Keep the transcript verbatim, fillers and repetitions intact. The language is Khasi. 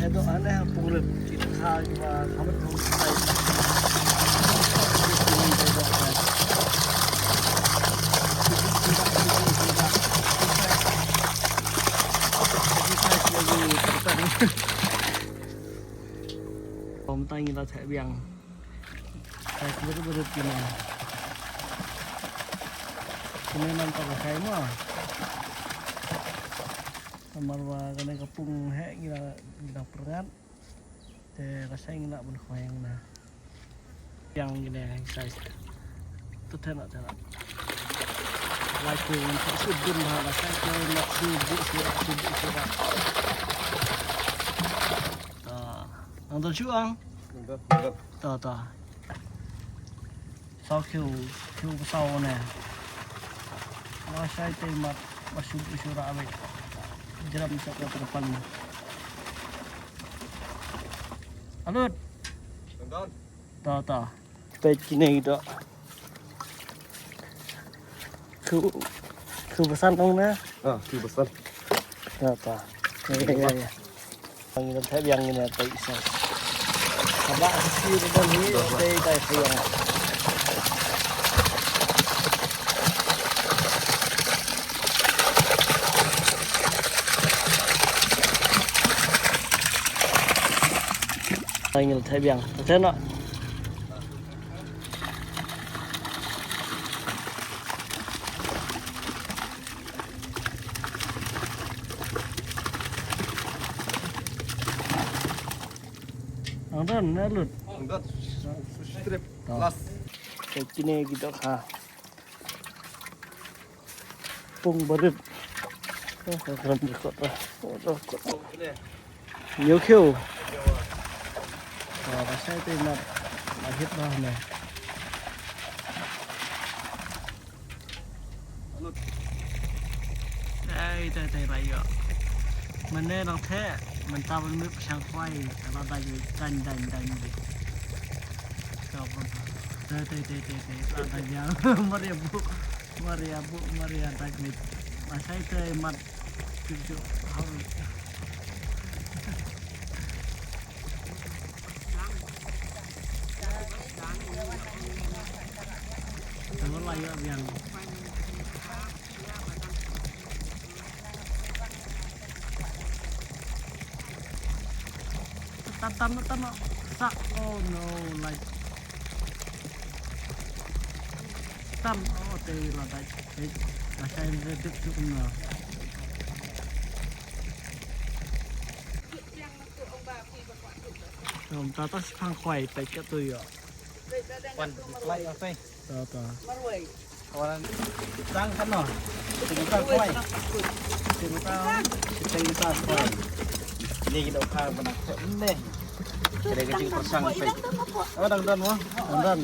Ito, ano yung punglit? Kita sa iba, kamot ng sa Pumtang ila sa biyang. Sa betul-betul kini. Kini nang ka kai mo. Namar ba kane ka pung heh ngi la, ngi la pyrngat. Te ka sai ngi la ban khoi ngi na. Yang ngi ne size. Tu tena tena. Lai ku ngi ka shu dun ba la sai ku na shu bu shu ra shu bu shu ra. Ta. Nang don shu ang. Nang don, nang don. Ta ta. Saw kiew, kiew ba saw ne. Ba shai te mat, ba shu, ba shu ra awet. Jram sa ka terpal. Alut. Tang, tang. Ta ta. Peit kine kita. Kiew, kiew ba san ong ne. Ah, kiew ba san. Ta ta. Ya, ya, ya, ya. Ang ina thep yang ina thep isa. Kaba sisi ina hi, dei dei sayang. Ang ina thep yang. Thep na. Ang don, na lut. Ang don. Strip. Oh. Last. Te kine ki dok ha. Pung barit. Oh, ka kram di kot. Oh, kot. Nyo kyo. Oh, ka sai te mat. Ahit bah ne. Dei, dei, dei, ba ïoh. Mynne nang theh, mynta ban mih pyrshang khwai, ka la dang, dang, dang, dang, dang. Ka ban. Dei, dei, dei, dei, dei, la dang ïa. Mar ïa buh, mar ïa buh, mar ïa dang mih. Ba sai te mat. Kyrju. Hau. Tang la ïoh biang. Tam, tam, tam, tam. Sa, oh no, like. Tam, oh, te la dai. Te la shai le dip tu kumno. Ym, ta ta shipang khwai, peit katto ïoh. Wan, lai ïoh te. Ta ta. Wan, tang kano. Sini ta khwai. Sini ta, sini ta khwai. Ni ki doh kha bana khwai ne. Kene ka jingpyrshang peit. Oh, dang don mo. Dang don.